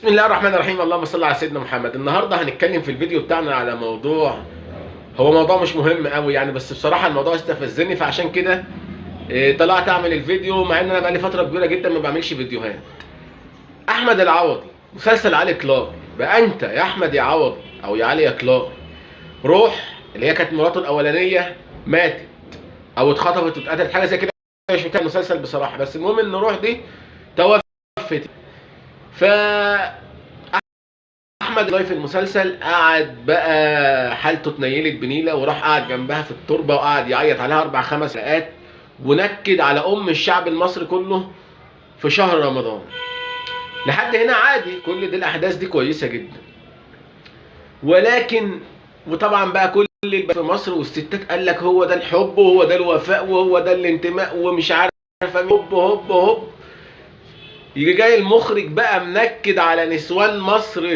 بسم الله الرحمن الرحيم، اللهم صل على سيدنا محمد. النهارده هنتكلم في الفيديو بتاعنا على موضوع، هو موضوع مش مهم قوي يعني، بس بصراحة الموضوع استفزني، فعشان كده طلعت اعمل الفيديو، مع ان انا بقالي فترة كبيرة جدا ما بعملش فيديوهات. احمد العوضي، مسلسل علي كلاي، بقى انت يا احمد يا عوضي او يا علي يا كلاي، روح اللي هي كانت مراته الاولانية ماتت او اتخطفت واتقتلت، حاجة زي كده، مش متابع المسلسل بصراحة، بس المهم ان روح دي توفت. ف احمد كلاي في المسلسل قعد بقى حالته اتنيلت بنيله، وراح قعد جنبها في التربة وقعد يعيط عليها 4 5 حلقات، ونكد على ام الشعب المصري كله في شهر رمضان. لحد هنا عادي، كل دي الاحداث دي كويسة جدا، ولكن وطبعا بقى كل اللي في مصر والستات قال لك هو ده الحب وهو ده الوفاء وهو ده الانتماء ومش عارف هوب هوب هوب. يجي جاي المخرج بقى منكد على نسوان مصر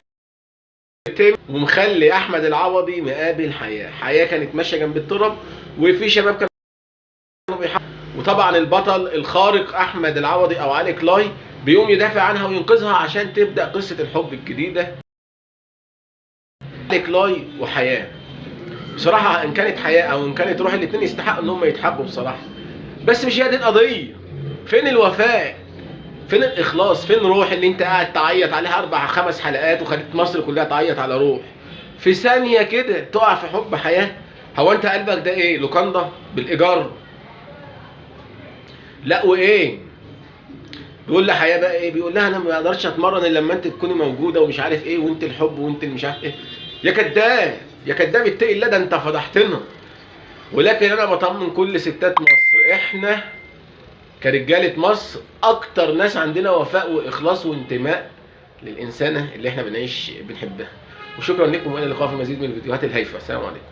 ومخلي احمد العوضي مقابل حياة، حياة كانت ماشية جنب التراب وفي شباب كانوا بيحبوا، وطبعا البطل الخارق احمد العوضي او علي كلاي بيقوم يدافع عنها وينقذها عشان تبدا قصة الحب الجديدة. علي كلاي وحياه، بصراحة ان كانت حياة او ان كانت روح، الاثنين يستحقوا ان هم يتحبوا بصراحة، بس مش هي دي القضية. فين الوفاء؟ فين الاخلاص؟ فين روح اللي انت قاعد تعيط عليها 4 5 حلقات وخليت مصر كلها تعيط على روح؟ في ثانية كده تقع في حب حياة. هو انت قلبك ده ايه؟ لوكاندا بالايجار؟ لا وايه؟ بيقول لحياه بقى ايه؟ بيقول لها انا ما اقدرش اتمرن الا لما انت تكوني موجودة ومش عارف ايه، وانت الحب وانت اللي مش عارف ايه. يا كداب يا كداب، اتقي الله، ده انت فضحتنا. ولكن انا بطمن كل ستات مصر، احنا كرجاله مصر اكتر ناس عندنا وفاء واخلاص وانتماء للانسانه اللي احنا بنعيش بنحبها. وشكرا لكم، والى اللقاء في مزيد من الفيديوهات الهايفه. السلام عليكم.